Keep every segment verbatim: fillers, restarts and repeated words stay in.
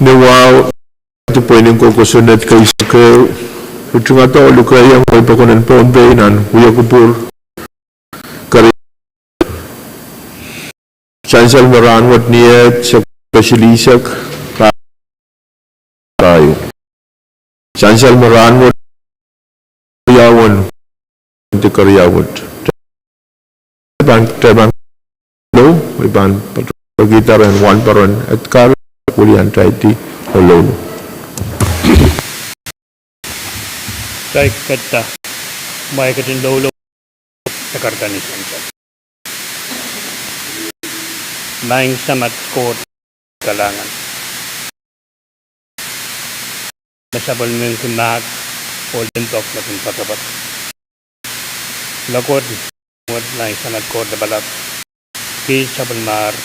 Ni wahu, pweinen koukosonned kei sokeu, ritingada oh lukeiong wehi pokon en Pohnpei nan wia kupwur keriau. Sansal me rahnwet ni eh, September silihsek, ra- Sansal me rahnwet iawen, di keriau wet. Pahn, pahn, lo, I pahn pekihda rehn wahnpoaron Edgar, William Taiti, oh loulou. Kitail ketido, ma I ketin loulou, e kahrehda ni sansal. Maing Samat Koht kalahngan, me sapwellimomwi mahk oh limpoak me kin poakepoak. Lokot, wet Maing Samat Koht Lapalap, kiht sapwellimamwahu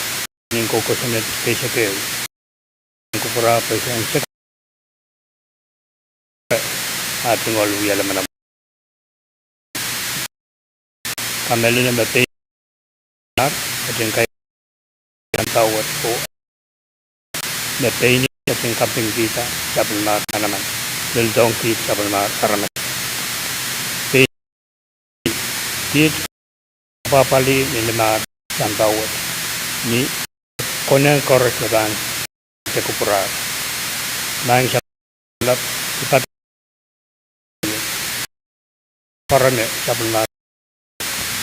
ni koukosonned kei sokeu, kupwurahn pwe I en seke- ah tungoal wia lamalam. Kamehlele me pein ar ketin kai sampah wet oh me pein ketin kapingkihda sapwellimamwahu manaman, lel dohng kiht sapwellimamwahu aramas. Pein kiht apwahpwalih ni limar sampah wet, ni konehng koaros me pahn de kupwurahn. Maing Samat Koht Lapalap, I patohwan pwarame sapwellimamwahu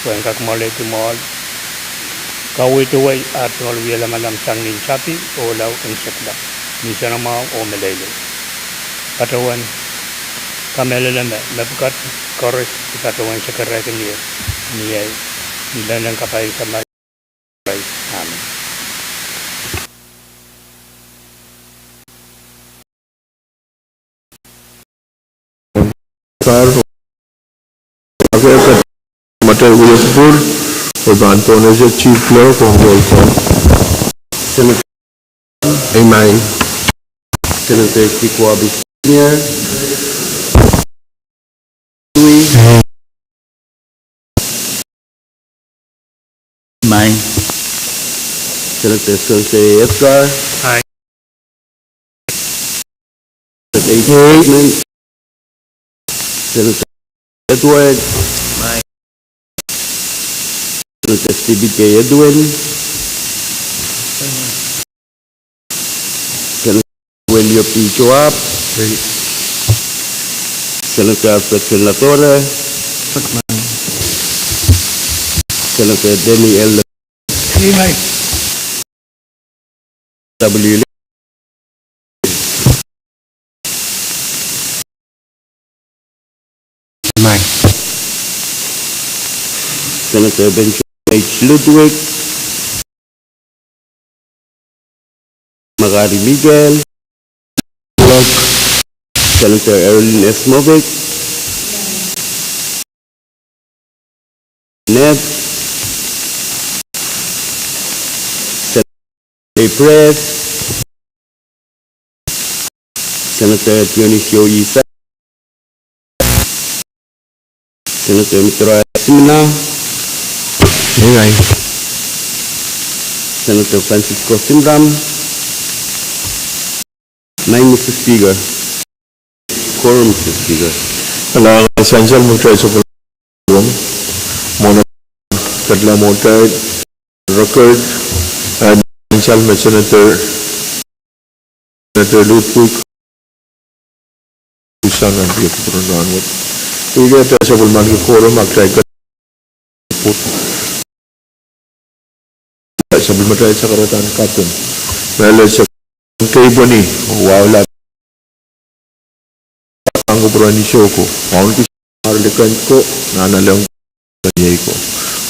pwe en kak mwoalehki mwoahl, kaweidewei ar tungoal wia lamalam sang ni sapi oh lao en sekla, ni soanamwahu oh meleilei. Patohwan kamehlele me mepwukat koaros I patohwan sekerehki ni ei, ni lehnen kapai en Samat Krais. Amen. Kar, ake, kat, matail wia kupwur, oh pahn pohnese Chief Clerk ong roll call. Senator. Amen. Senator Kikwabi Senior. Amen. Senator Sose Edgar. Aye. Senator Edward. Aye. Senator Stephen K. Edwin. Senator William P. Joab. Aye. Senator Alfred Ken Latore. Aye. Senator Danny L. Aye. W. Aye. Senator Benjamin H. Ludwig. Makari Miguel. Senator Earlene Esmovik. Ned. Senator Press. Senator Dionisio Issa. Senator Mitroia Simina. Aye. Senator Francisco Simram. Aye, Mister Speaker. Quorum, Mister Speaker. Kalahngan, sansal me kitail sapwellime mwohn, mwohn, ketlahng mwohtail record, eh, sansal me Senator, Senator Ludwig sang nan wia kupwur en rahnwet. Ih kitail sapwellimaniki quorum, a kitail sapwellimatail sakaradahn kaping. Mehlel se- kei pweni, oh wahu lap- kupwur en Isoko, wauneki Marlikan ko, Nanaleng ko, Nieiko.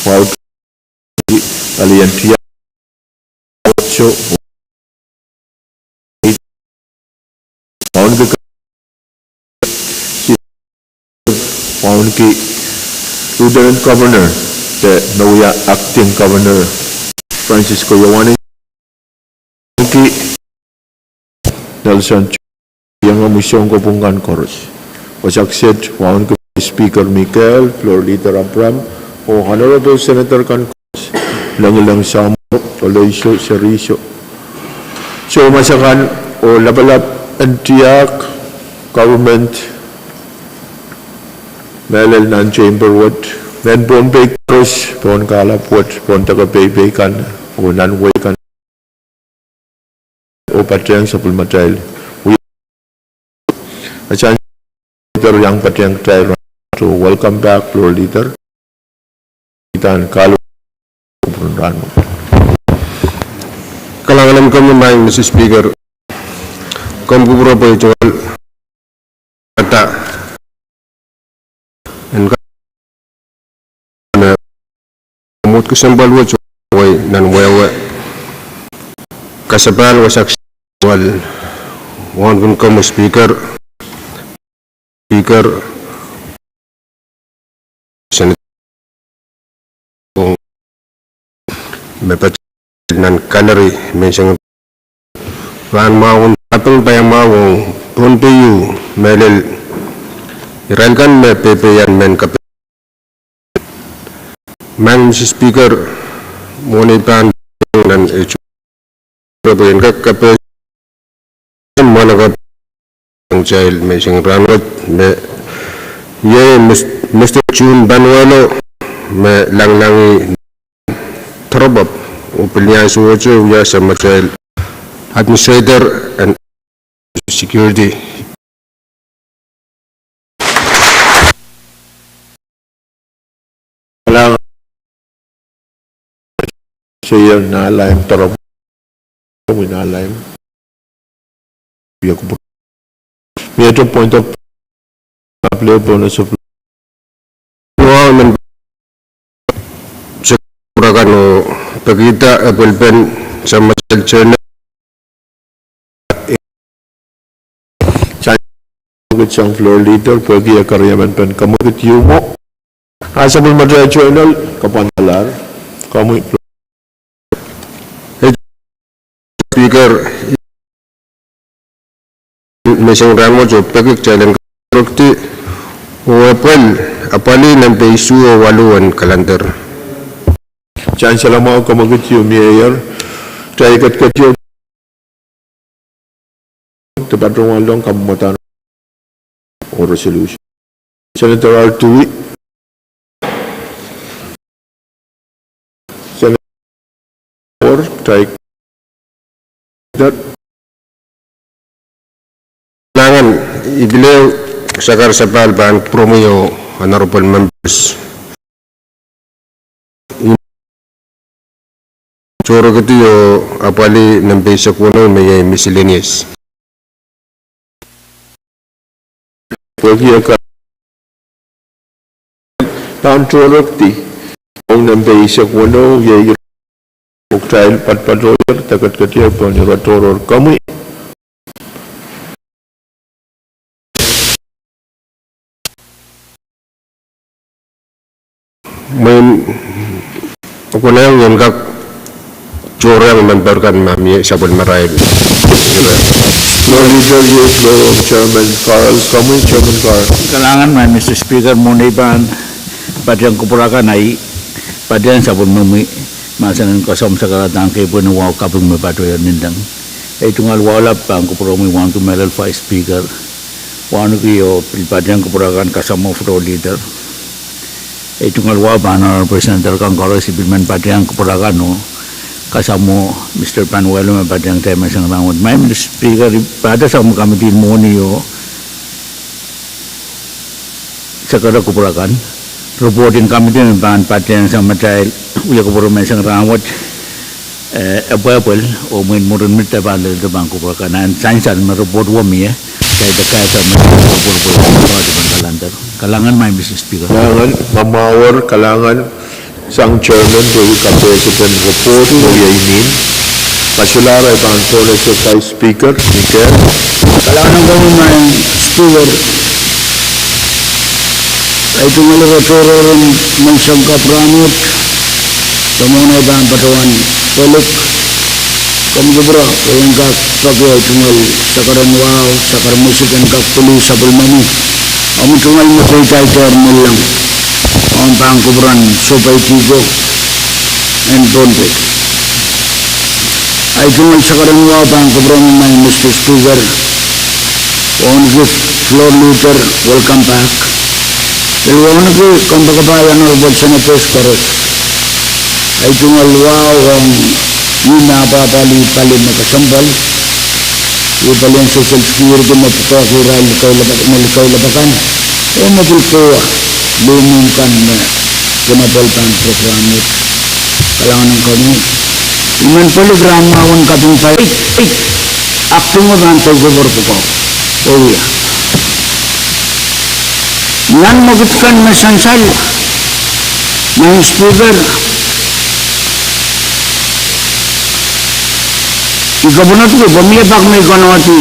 Wahu alien tia, so, wauneki, wauneki Lieutenant Governor, de me wia Acting Governor Francisco Ioane, wauneki Nelson Ch- iangahki sounkohp kan koaros. Wasa kiset, wauneki Speaker Mikael, Floor Leader Abraham, oh Honorable Senator kan koaros, Lengileng Samuel, Oloiso Seriso, soumas akan, Oh lapalap en tiahk, government, mehlel nan chamber wet, mehn Pohnpei koaros, pohn kahlap wet, pohn deke peipei kan, oh nan wehi kan, oh patehng sapwellimatail. Wia, a sang leader iang patehng kitail rahn, oh welcome back, floor leader. Idan kahlap en rahn. Kalahngan en komwi, Madam Speaker. Komw kupwure pwe I tungoal kata en ka- me mwohd kesempwal wet wehi nan wehwe. Kasapahl wasa kis- wal wauneki komwi Speaker, Speaker, Senate, me pahn nan gallery menseng rahn mwahu, kaping paiamwahu ong Pohnpei, mehlel irail kan me peipeian mehn kape- Madam Speaker, mwohn ei pahn nan ehu pwe en kak kapehse mwahnakapw ong kitail menseng rahnwet me iei Mis-, Mister June Panuelo me langlangih toropop oh pil iang sohte wia samatail Administrator and Security. Kalahngan, Senator Nalaim Torop, Nalaim. Ia kupwur. Mie ehu point of, apple bonus of. Wow, men se kupwur akan oh pekihda apple pen samatail chairman. Sang, sang floor leader, pwehki e kariaman pen kamwekid ieu mwo. A sapwellimatail chairman, kapwandalahr, komwi. Speaker, menseng rahnwet oh peki kitail en karekdi oh apwal, apwalih nempe isuh oh waluh en calendar. Chancellor mwahu, kamwekid ieu mie ier, kitail ketiket ieu de patohwan long kamwadang oh resolution. Senator Artui. Senator Taik. Kalahngan, I pil ehu sakar sapahl pahn kupwuromwi oh honorable members. Tohrohrki oh apwalih nempe eisek weneu me iei miscellaneous. Pwehki e ka- pahn tohrohrki ong nempe eisek weneu, iei ire- oh kitail patpatohier de ketiket ieu pohn ire tohrohr komwi. Mwein konehng en kak tohrohr member kan ma mie sapwellimarail. Floor leader, iei floor ong Chairman Carl, komwi Chairman Carl. Kalahngan, Madam Speaker, mwohn ei pahn patehng kupwur akan, I patehng sapwellimomwi mahsen en koasoamw sakaradahn keipweni wahu kaping me patohier nin leng. Ei tungoal wahu lap pahn kupwuromwi wauneki mehlel Vice Speaker, wauneki oh pil patehng kupwur akan kasamwo floor leader. Ei tungoal wahu pahn Honorable Senator kan koaros, I pil men patehng kupwur akan oh kasamwo Mister Panuelo me patehng kitail menseng rahnwet. Madam Speaker, I pahn samwa committee mwohni oh sakara kupwur akan. Report en committee me pahn patehng samatail wia kupwur menseng rahnwet, eh, epwepwel, oh mwein mwurin mit de pahn lel de pahn kupwur akan. Nan sansal me report wet mie, kitail de kak samatail kupwur pwe pahn kalender. Kalahngan, Madam Speaker. Kalahngan, ma mwahuer, kalahngan sang Chairman pwehki kapehsepen report me iei nin. Ma solahr, I pahn pohnese Vice Speaker, Mikel. Kalahngan komwi, Madam Speaker. Ei tungoal ire tohrohr en menseng kapw rahnwet, de mwohn ei pahn patohwan pwelik, komw kupwure pwe en kak peki ei tungoal sakaren wahu, sakar menseng en kak pwili sapwellimomwi. Omw tungoal mese kitail dehr mwelleng ong pahn kupwuren sohpeitiko en Pohnpei. Ahi tungoal sakaradahn wa pahn kupwuromwi Mister Speaker, Wauneki Floor Leader, welcome back. Pil wauneki kompoakepahi Honorable Senators koaros. Ahi tungoal wa ong ih me apwahpwalih pali me kesempwal. Ih pali en Social Security me pwukoahki irail likailepak-, me likailepak kan. Oh me pil kowe, limum kan me, pwunopol pahn program wet. Kalahngan ong komwi. I men pwelek rahn mahwen kaping pai, ahpw tungoal pahn taukapwur pwukoa. Oh wia. Nan mwekid kan me sansal, Madam Speaker, I kapwunodki pwe mie pak me I konohdi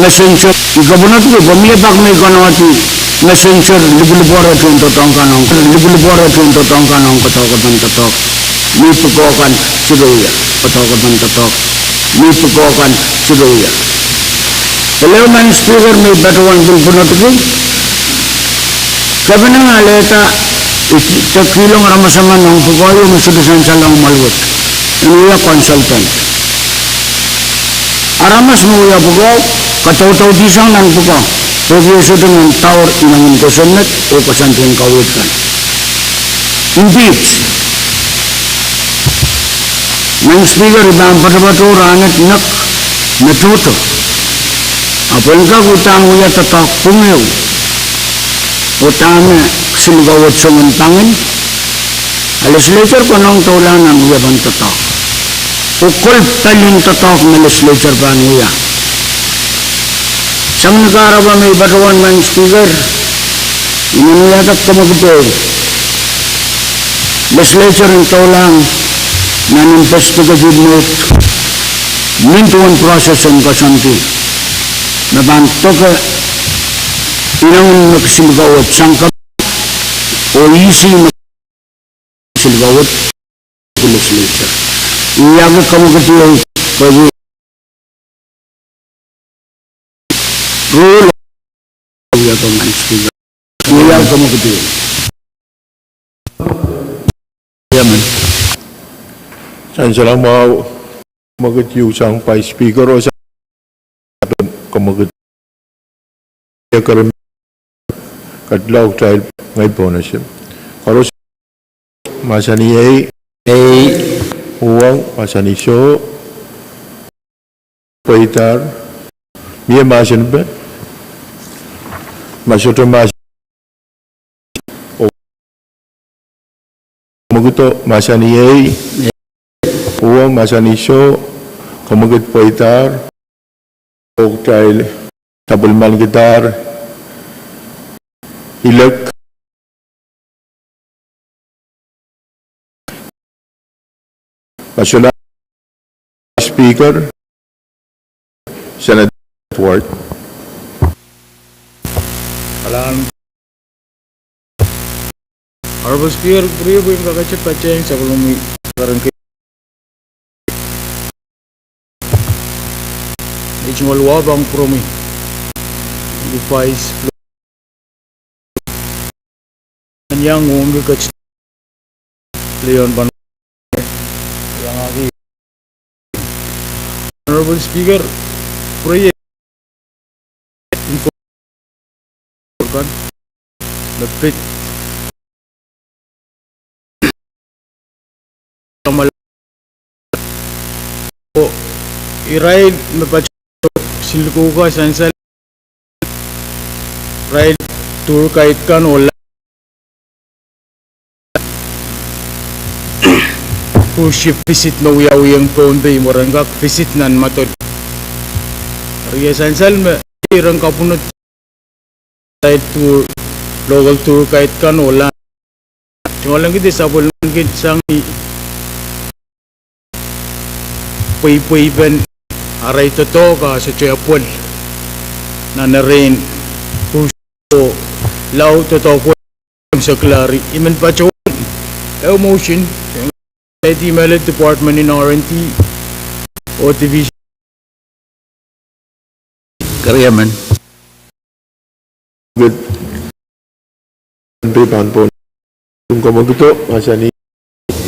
messenger. I kapwunodki pwe mie pak me I konohdi messenger lipwulipwoare tuhn doadoahk kan ong, lipwulipwoare tuhn doadoahk kan ong koadoakopen doadoahk. Mie pwukoa kan sirowia, koadoakopen doadoahk. Mie pwukoa kan sirowia. Pil ehu Madam Speaker me I patohwan pil pwunodki. Kepina alehda ite kihlong aramas emen ong pwukoa ieu me sohte sansal ong mwahl wet. En wia consultant. Aramas me wia pwukoa, kadaudaudihsang nan pwukoa. Pwehki e sohte men daur inengen kosonned oh koasoandien kaweid kan. Impeach. Madam Speaker, I pahn poatopoatoh rahnwet nek me tohto. Ahpw en kak uhdahn wia doadoahk pwung ehu. Oh dahme silkowet songen pangin, a legislature konehng doula nan wiepen doadoahk. Oh kol pelin doadoahk me legislature pahn wia. Sang ni kahrehda me I patohwan Madam Speaker, I men wiahda komwekid ehu. Legislature en doulahng nan investigative mode, nin duwen process en koasoandi. Me pahn doke inengen nek silkowet sang kep oh isi nek silkowet. Legislature. I wiahki komwekid ehu, pwehki rule. Wia Madam Speaker. I wiahki komwekid ehu. Chairman. Sansal mwahu komwekid ehu sang Vice Speaker oh sang komwekid. Ia keren, kedlong kitail ngehi pohnese. Koaros mahsanih ei. Ei. Uhwong mahsanih soh. Pweidahr. Mie mahsen pil. Ma sohte mahs- Komwekid mahsanih ei. Uhwong mahsanih soh. Komwekid pweidahr. Oh kitail sapwellimanikidahr. Elect. Madam Speaker, Senator Ward. Kalahngan. Honorable Speaker, pwuriamwei, I men kakete patehng sapwellime keren kei. Ih tungoal wa pahn kupwuromwi Vice Speaker. Iang uhwongki ket lelohng pahn iangahki. Honorable Speaker, pwuriamwei, kan me pid oh irail me patohdo silkowet kan sansal, irail tour guide kan oh la cruise ship visit me wiawiong Pohnpei, mwurin kak visit nan Madolenihmw. Eri ia sansal me iren kapwunod irail tour, local tour guide kan oh la. Tungoal en kidi sapwellimaniki sang ni pweipweipen arail doadoahk a sohte apwal nan erein cruise oh lao doadoahk wet. Madam Secretary, I men patohwan ehu motion, saikinte me lel Department en R and D oh Division. Keriemen. Kid pahn pwon. Komwekid mahsanih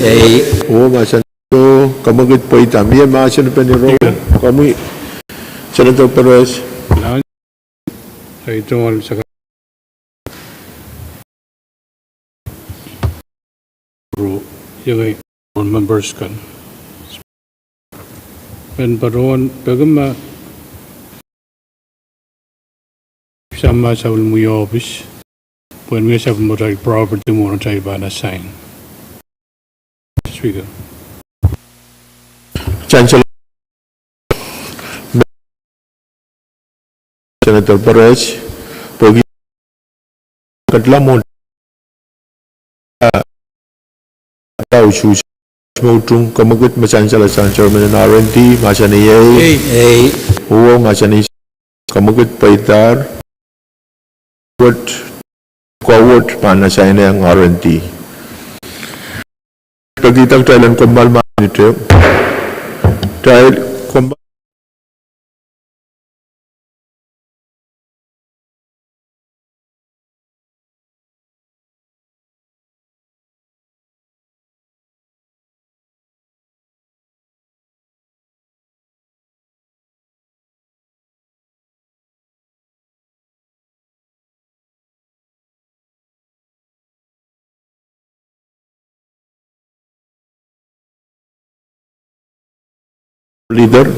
ei. Oh mahsanih So, komwi kit pweida mie mahsen peni rong. Komwi, Senator Perez. Ai towal saka ru, iang members kan. Pen patohwan peki ma samwa sapwellimomwi ohpis, pwe mie sapwellimomwi atail property mwohn atail pahn assign. Speaker. Chancellor, Senator Perez, pwehki ketla mwohn, ah, ah, usuhs moutung, komwi kit me sansal sang chairman en R and D, mahsanih ei. Ei. Uwo mahsanih, komwi kit pweidahr. Wet, ko wet pahn assign ong R and D. Peki kitail en kommoal ma nite. Kitail kommoal. Leader.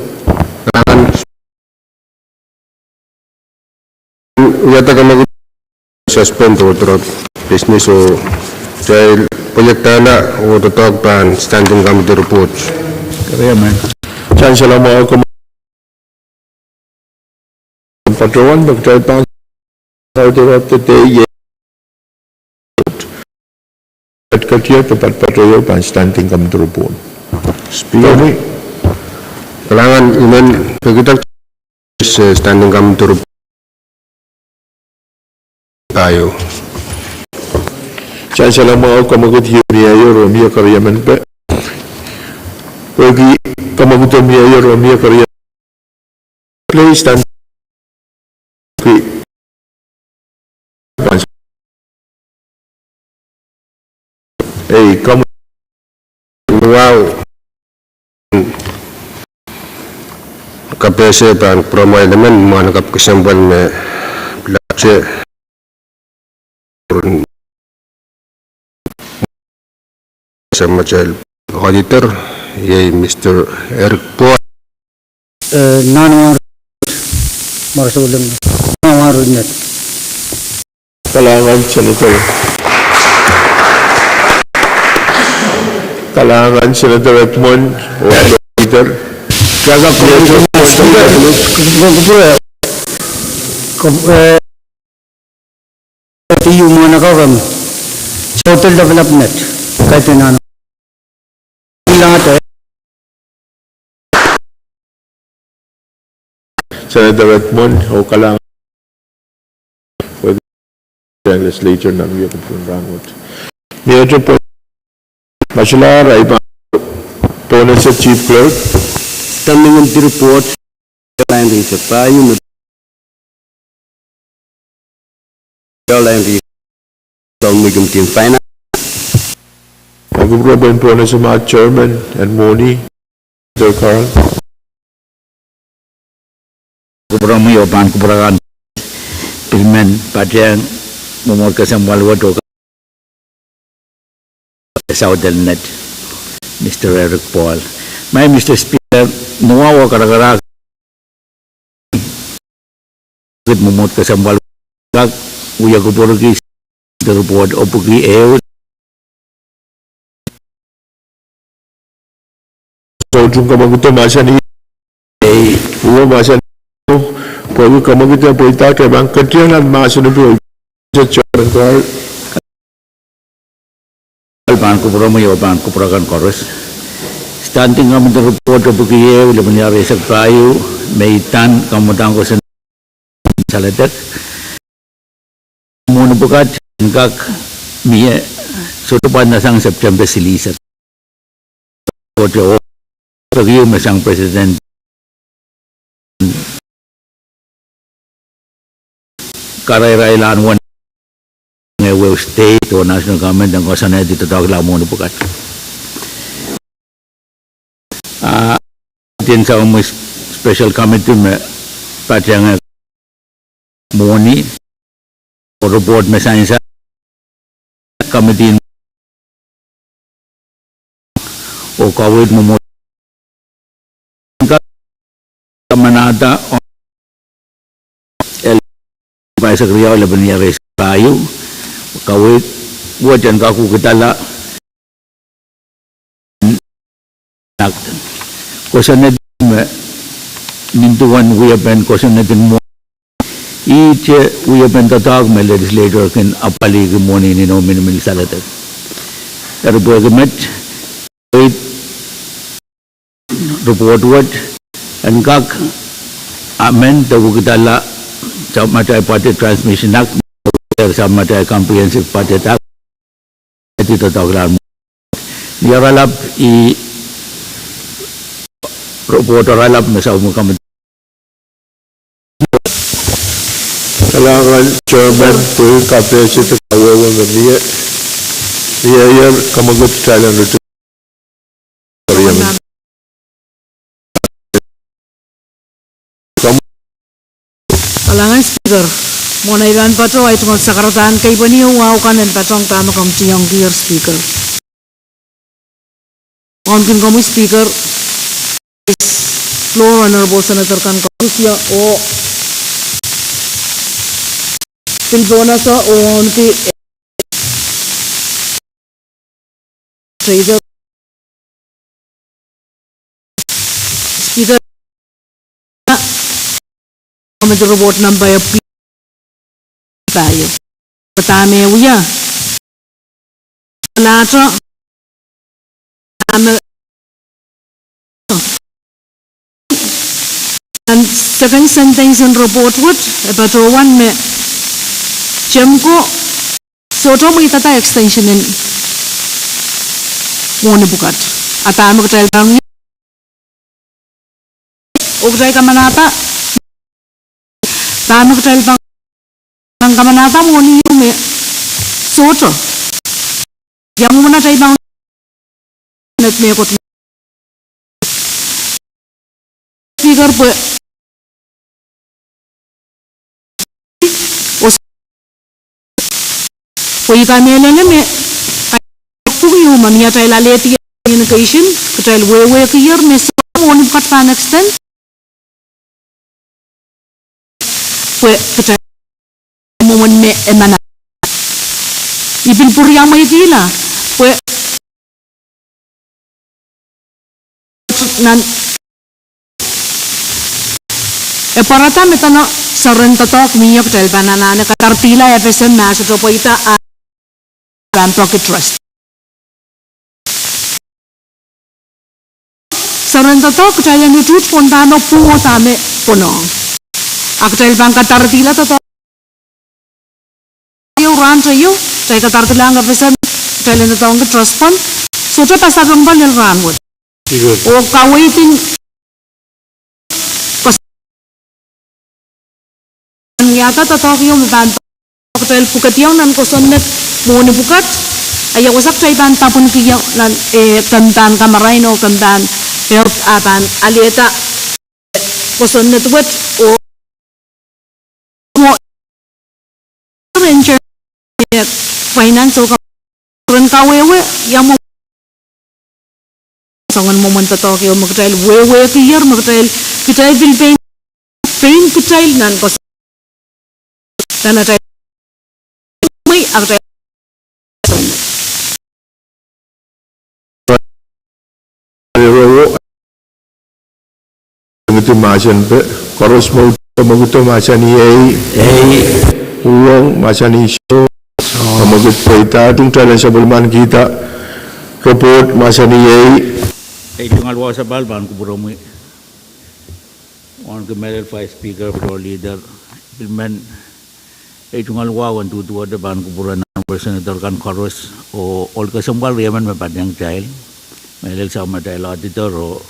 Wiahda komwi kit suspend oh drop business oh kitail pweiekdahla oh doadoahk pahn standing committee report. Chancellor, mwahu komwi patohwan, pwe kitail pahn order of the day, ye. Patohwan, patohwan, pahn standing committee report. Speaker. Kalahngan, I men peki kitail se standing committee report. Pahieu. Chancellor, mwahu komwi kit ieu ni aio rohmie keriemen pe. Pwehki komwi kit ieu ni aio rohmie keriemen. Please stand. Ei, komwi. Wow. Kapehse pahn pwuromwail emen mwahnakapw kesempwal me pilapse. Samatail auditor, iei Mister Eric Paul. Eh, nan Marasoleng, nan Rinnet. Kalahngan Senator. Kalahngan Senator Edmund, auditor. Kalahngan Speaker, eh, eh, iu mwahnakapw, Southern Development, kaidehn nan Senator Edmund, oh kalahngan legislature nan wia kupwuren rahnwet. Mie te pwe Masala, ahi pahn pohnese Chief Clerk. Standing Committee report, line reset pahieu, line reset, Committee on Finance. Kupwure pwehn pohnese ma Chairman en mwohni, Mister Carl. Kupwuromwi oh pahn kupwur akan pil men patehng mwomwohd kesempwal wet oh Southern Net, Mister Eric Paul. Maing Mister Speaker, mwahu oh karakarahk kit mwomwohd kesempwal kak wia kupwurki report oh pwuki ehu. Soutuk, komwi kit mahsanih ei, uwo mahsanih pwehki komwi kit pweida, kitail pahn ketin mahsanih pwe Mister Chairman Carl. Pahn kupwuromwi oh pahn kupwur akan koaros. Standing Committee report oh pwuki ehu, lepin ire eisek pahieu, me I tan kamwadang koasoandi saledek. Mwohni pwukat en kak mie sohte pwand sang September silihsek. Sohte oh, peki ieu me sang President karairailahn wen ehu state oh national government en koasoanehdi doadoahk la mwohni pwukat. Ien saum special committee me patehng mwohni, oh report me sansal, committee oh kaweid mwomwohdiso kamanada, Vice Secretary, lepin ier eisek pahieu, kaweid wet en kak wekidala kosonned me nin duwen wiepen kosonned en mwohni. Ihte wiepen doadoahk me legislature kin apwalihki mwohni ni oh minimin saledek. Eri pwehki met, kaweid report wet en kak amend de wekidala samatail Budget Transmission Act, samatail Comprehensive Budget Act, edi doadoahk lahr mwo. Ni oaralap, ih report oaralap me saum committee. Kalahngan Chairman pwehki kapehse de kawehwe me mie, mieier kamwekid kitail en riti. Kalahngan Speaker, mwohn ei pahn patoh, ei tungoal sakaradahn keipweni oh wahu kan en patohng dahme komw tiongkier Speaker. Wauneki komwi Speaker, floor Honorable Senator kan koaros oh pil pohnese oh wauneki Treasurer, Speaker, committee report number epwiki pahieu. Dahme wia? Lahto, dahme nan second sentence en report wet, e patohwan me Temko sohte mweidada extension en mwohni pwukat. A dahme kitail pahn, oh kitail kamanada dahme kitail pahn kamanada mwohni ieu me sohte. Ia mwomwen atail pahn met mehkot Speaker, pwe, pwe I kamehlele me keieu me mie atail alehdi communication, kitail wehwehkier me sohte mwohni pwukat pahn extend, pwe kitail mwomwen me e manaman. I pil pwuriamweikihla pwe nan e pwarada me dene soaren doadoahk mie kitail pahn anahne kadaradihla FSM me sohte pweida a pahn poki trust. Soaren doadoahk kitail en utuht pwon dahme pwung oh dahme pwonong. A kitail pahn kadaradihla doadoahk ieu rahn teio, kitail kadaradilahng FSM, kitail en doadoahngki trust fund, sohte pasapeng pahn lel rahn wet. Oh kaweid en kos- wiahda doadoahk ieu me pahn kitail pwukediong nan kosonned mwohni pwukat, a ia wasa kitail pahn dapwunkiong nan, eh, kempen kamarain oh kempen health a pahn alehda kosonned wet oh finance oh ka- ren kawehwe ia mwomwen soangen mwomwen doadoahk ieu me kitail wehwehkier me kitail, kitail pil pein, pein kitail nan kos- nan atail mwehi a kitail Ire wet, ngehn mahsen pwe koaros me mwekid mahsanih ei, ei, uhwong mahsanih soh, soh, mwekid pweida. Tung kitail en sapwellimanikihda report mahsanih ei. Ei tungoal wahu sapahl pahn kupwuromwi. Wauneki mehlel Vice Speaker, Floor Leader, pil men ei tungoal wahu en duduwehte pahn kupwure nan Senator kan koaros, oh ohl kesempwal riemen me patehng kitail, mehlel samatail Auditor oh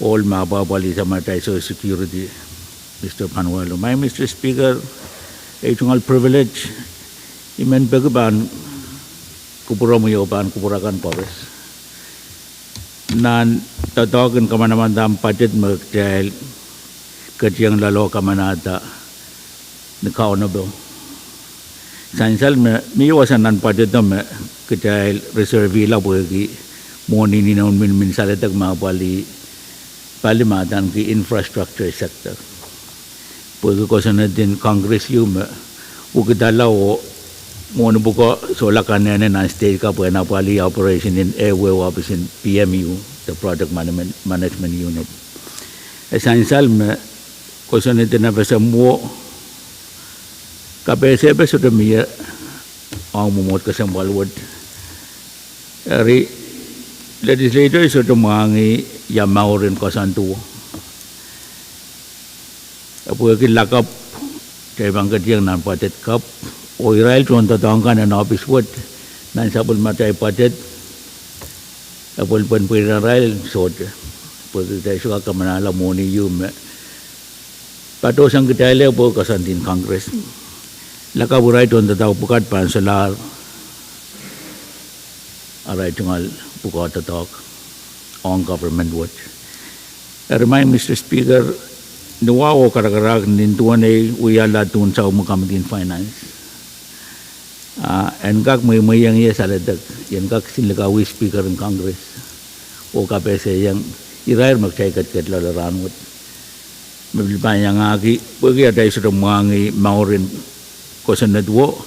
ohl me apwahpwalih samatail Social Security, Mister Panuelo. Maing Mister Speaker, ei tungoal privilege, I men peki pahn kupwuromwi oh pahn kupwure kan koaros. nan doadoahk en kamanamandan budget me kitail ketieng loale kamanada ni Kaunopo. Sansal me mie wasa nan budget o me kitail reserve-ihla pwehki mwohni ni noun minmin saledek me pali, pali me adaneki infrastructure sector. Pwehki kosonned en Congress ieu me wekidala oh mwohni pwukoa sohla kanehne nan state ka pwehn apwalih operation en ehuehu ohpis en P M U, the Project Management, Management Unit. E sansal me kosonned en FSM wo kapehsepe sohte mie ong mwomwohd kesempwal wet. Eri legislature sohte mwahngih ia mour en koasoandi wo. E pwehki lakapw, kitail pahn ketieng nan budget kapw, oh irail tohndoadoahk kan en ohpis wet, nan sapwellimatail budget, e pwelpwel pwe irail sohte, pwehki kitail sohte kak kamanahla mwohni ieu me patohsang kitail pwe koasoandi en Congress. Lakapw irail tohndoadoahk pwukat pahn solahr arail tungoal pwukoa doadoahk ong government wet. Eri maing Mister Speaker, ni wahu oh karakarahk nin duwen ei wiahla duwen sapwellime Committee en Finance, ah, en kak mweimweiong ie saledek, I en kak kisin likawih Speaker en Congress oh kapehsehiong irair me kitail ketiket loale rahnwet me pil pahn iangahki pwehki atail sohte mwahngih mour en kosonned wo,